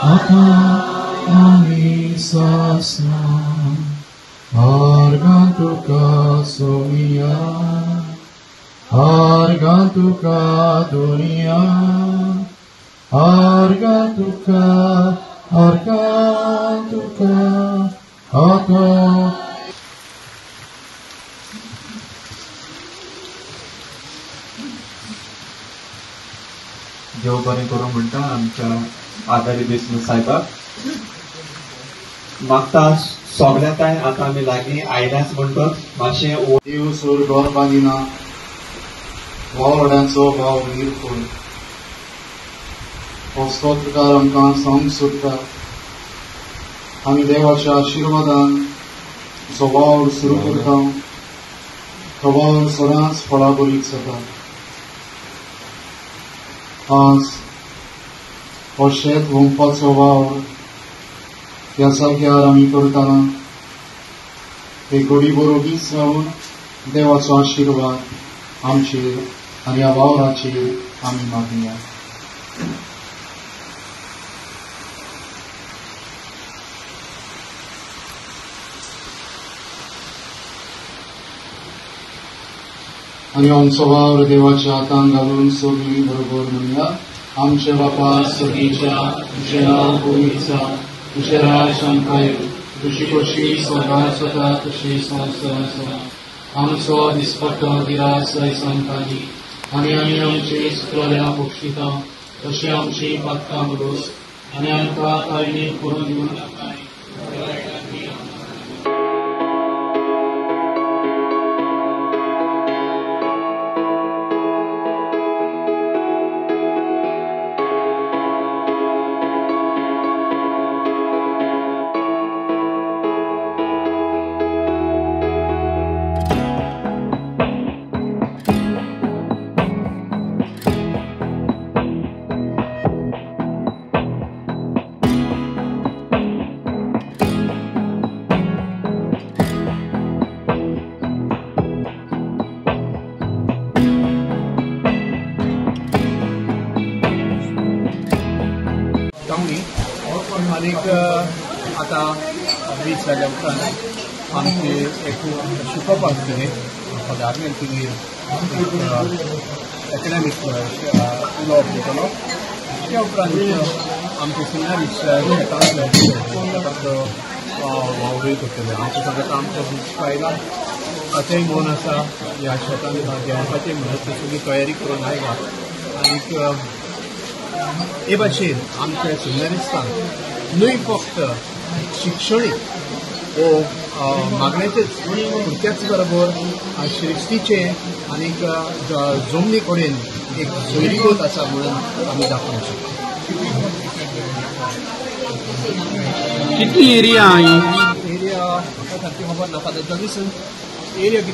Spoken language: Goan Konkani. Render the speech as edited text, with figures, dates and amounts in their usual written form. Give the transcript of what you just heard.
आतां आनी सासना आर्गां तुका सोमिया आर्गां तुका दुनिया आर्गां तुका आर्गां तुका आतां. देव बरें करूं म्हणटा आमच्या आदारी देशमुख साहेबाक मागता सगळ्या काय आतां आमी लागीं आयल्याच म्हणटच मातशें देव सूर घर बांदिना वावड्यांचो भाव निर्फूल हो स्तोत्रकार आमकां सांग सोदता. आमी देवाच्या आशिर्वादान जो वावर सुरू करता तो वावर सदांच फळाबरीत जाता. आज हो शेत रोंपपाचो वावर ह्या जाग्यार आमी करतना एक घडी बरोबीच रावन देवाचो आशिर्वाद आमचेर आनी ह्या वावराचेर आमी मागया. आनी आमचो वावर देवाच्या हातान घालून सगळीं बरोबर म्हणया. आमच्या बापा सगळीच्या तुझें नांव पवित्र जावं, तुझें राज आमकां येवं, तुजी खोशी स्वर्गार जाता तशी संवसारांत जावं. आमचो दिसपट्टो गिरास आयज आमकां दी आनी आमी आमचे चुकलेल्या बक्षिता तशी आमची पातकां बरोस आनी आमकां काळजी करून दिवं नाका. आनीक आतां वीस जाल्या उपरांत आमचे एक शिकोवप आसतलें पदार्थ एकॅडॅमीक उलोवप जातलो. त्या उपरांत आमचे सिमिनारीस्ट शेतांतलो शेतांतलो वावरूय करतले. आमचें सगळें काम आयलां ताचेंय मन आसा ह्या शेतान देंवपाचें म्हणून सगळी तयारी करून आयला. आनीक हे भाशेन आमच्या सिमिनारिस्तांक न्हय फक्त शिक्षणीक वो मागण्याचेच पूण त्याच बरोबर श्रेश्ठीचें आनीक जमनी कडेन एक सोयरीगत आसा म्हणून आमी दाखोवंक शकता. कितली एरिया? एरिया म्हाका सारकी खबर ना, फादर एरिया कितली?